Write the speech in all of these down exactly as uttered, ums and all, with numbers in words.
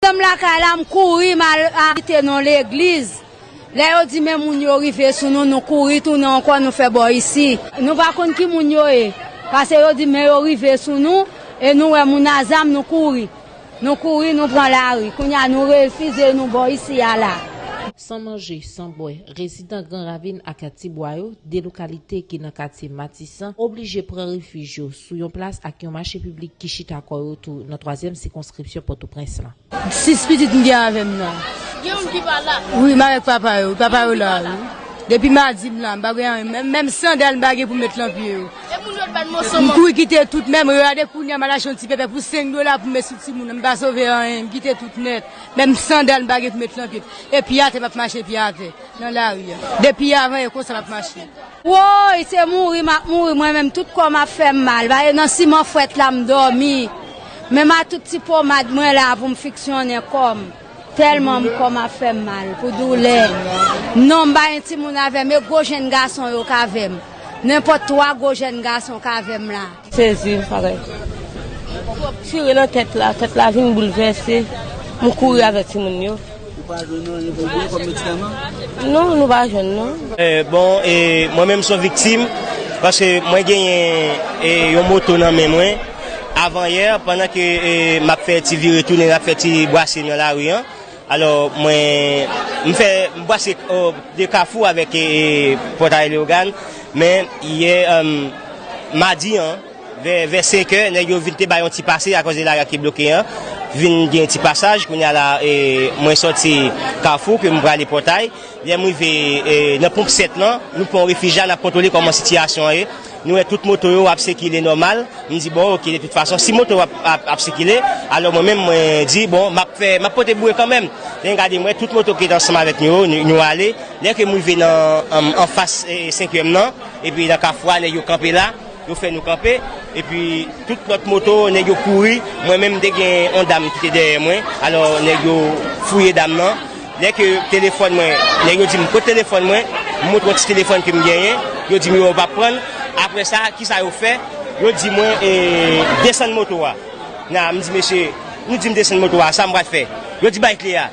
M lakay la, m kouri, m al abite nan legliz. Lè yo di men moun yo rive sou nou, nou kouri tounen ankò, nou fè bò isi. Nou pa konn ki moun yo ye, paske yo di men yo rive sou nou, e nou wè moun a zam, nou kouri. Nou kouri, nou pran lari. Kounye a, nou refize, nou bò isi a la. San manje, san bwè, rezidan Gran Ravin ak Tibwa yo, de lokalite ki nan katye Matisan, oblije pran refij yo sou yon plas ak yon mache piblik ki chita kò yo tou nan twazyèm sikonskripsyon Pòtoprens lan. Sis pitit m gen avè m nan. Gen youn ki pa la. Wi, m avèk papa yo. Papa yo la, wi. Depi madi m la, m pa gen anyen. Menm, menm sandal m pa gen pou m met lan pye yo. E moun yo t ban moso. M kouri kite tout, menm regade kounye a, m al achte yon ti pèpè pou senk dola pou m met sou timoun nan. M pa sove anyen, m kite tout nèt. Menm sandal m pa gen pou m met lan pye. E pye atè, m ap mache pye atè nan lari a. Depi avan yè konsa m ap mache. Woy, se mouri m ap mouri, mwen menm tout kò m ap fè m mal. Paske nan siman frèt la m dòmi. Menm a tout ti pomad mwen la pou m fiksyonnen kò m. Tèlman m kò m ap fè m mal pou doulè. Non, m pa gen timoun avè m, e gwo jenn gason yo k avè m. Nenpòt twa gwo jenn gason k avè m la. Sezi, parèy. Tire nan tèt la, tèt la vin boulvèse. M kouri avèk timoun yo. Ou pa jwenn anyen pou bwè kòm medikaman? Non, nou pa jwenn, non. Eh, bon, eh, mwen menm se yon viktim, paske mwen genyen, eh, yon moto nan men mwen. Avan yè, pandan ke, eh, m ap fè ti vire tounen, m ap fè ti bwase nan lari an. Alò, mwen, m fè, m pase, o, de Kafou avèk, e, e, Pòtay Leyogàn, men yè, em, madi an, vè, vè senkè, nèg yo vin te bay yon ti pase akoz de lari a ki bloke an, vin gen ti pasaj, kounye a la, e, mwen sòti Kafou, ke m prale Pòtay, lè m rive, e, nan ponp sèt lan, nou pran yon refij la, n ap kontwole kòman sitiyasyon an ye, nou wè tout moto yo ap sikile nòmal. M di, bon, oke, de tout fason, si moto ap, ap, ap sikile, alò mwen menm, mwen di, bon, m ap fè, m ap pote boure kanmenm. Lè m gade, m wè tout moto ki te ansanm avèk nou yo, nou, nou ale. Lè ke m rive nan, an, anfas, e, senkyèm nan, epi nan kafou a, nèg yo kanpe la, yo fè nou kanpe, epi tout lòt moto, nèg yo kouri, mwen menm, m te gen yon dam ki te dèyè mwen, alò nèg yo fouye dam nan. Lè ke telefòn mwen, nèg yo di m, "Kote telefòn mwen?" M montre yon ti telefòn ke m genyen. Yo di m yo p ap pran. Apre sa, kisa yo fè? Yo di mwen, e, desann moto a. Nan, m di, "Mesye, nou di m desann moto a, sa m pral fè?" Yo di, "Bay kle a."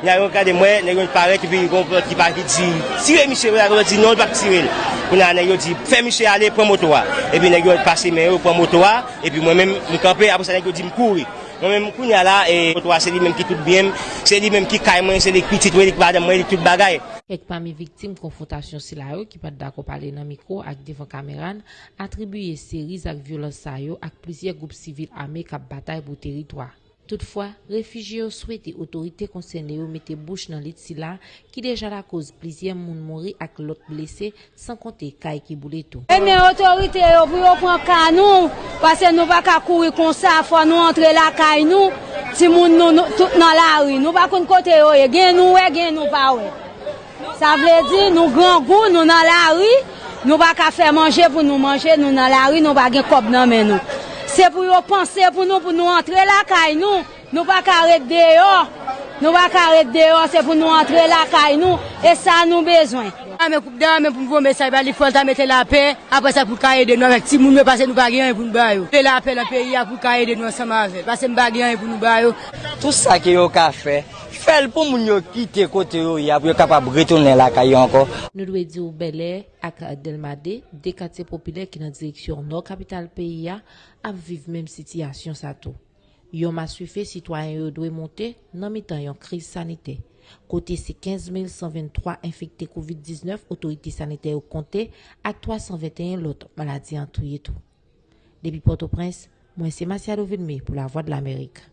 Nan, yo gade mwen, nèg yo parèt, epi yon lòt ki pa ki di, "Tire misye." Yon lòt di, "Non, li p ap tire l." Kounye a, nèg yo di, "Fè misye ale, pran moto a." Epi nèg yo pase men yo, pran moto a, epi mwen menm, m kanpe, apre sa, nèg yo di m kouri. Mwen menm, kounye a la, e, moto a se li menm ki tout byen m, se li menm ki kay mwen, se li ki pitit mwen, li ki madanm mwen, li ki tout bagay. Kèk pami viktim konfwontasyon sila yo ki pa t dakò pale nan mikwo ak devan kamera n atribiye seri zak vyolans sa yo ak plizyè gwoup sivil ame k ap batay pou teritwa. Toutfwa, refijye yo swete otorite konsène yo mete bouch nan lit sila ki deja lakoz plizyè moun mouri ak lòt blese, san konte kay ki boule tou. Ebyen, otorite yo, pou yo pran ka nou, paske nou pa ka kouri konsa, fò nou antre lakay nou, timoun nou, nou, tout nan lari. Nou pa konn kote yo ye, gen nou wè, gen nou pa wè. Sa vle di, nou grangou, nou nan lari, nou pa ka fè manje pou nou manje, nou nan lari, nou pa gen kòb nan men nou. Se pou yo panse pou nou, pou nou antre lakay nou. Nou pa ka ret deyò. Nou pa ka ret deyò, se pou nou antre lakay nou. E sa nou bezwen. Dèyè men pou, dèyè men pou m voye mesaj ba li, fò l ta mete lapè. Apre sa, pou l ka ede nou avèk timoun yo, paske nou pa gen anyen pou nou ba yo. Mete lapè nan peyi a pou l ka ede nou ansanm avè l, paske m pa gen anyen pou nou ba yo. Tout sa ke yo ka fè, fè l pou moun yo kite kote yo ye a, pou yo kapab retounen lakay yo ankò. Nou dwe di w Bèlè ak Dèlma de, de katye popilè ki nan direksyon nò kapital peyi a, ap viv menm sitiyasyon sa tou. Yon maswife sitwayen yo dwe monte nan mitan yon kriz sanitè, kote se kenz mil san venntwa enfekte kovid diznèf otorite sanitè yo konte ak twa san venteyen lòt maladi an touye tou. Depi Pòtoprens, mwen se Masiado Vilmé pou Lavwadlamerik.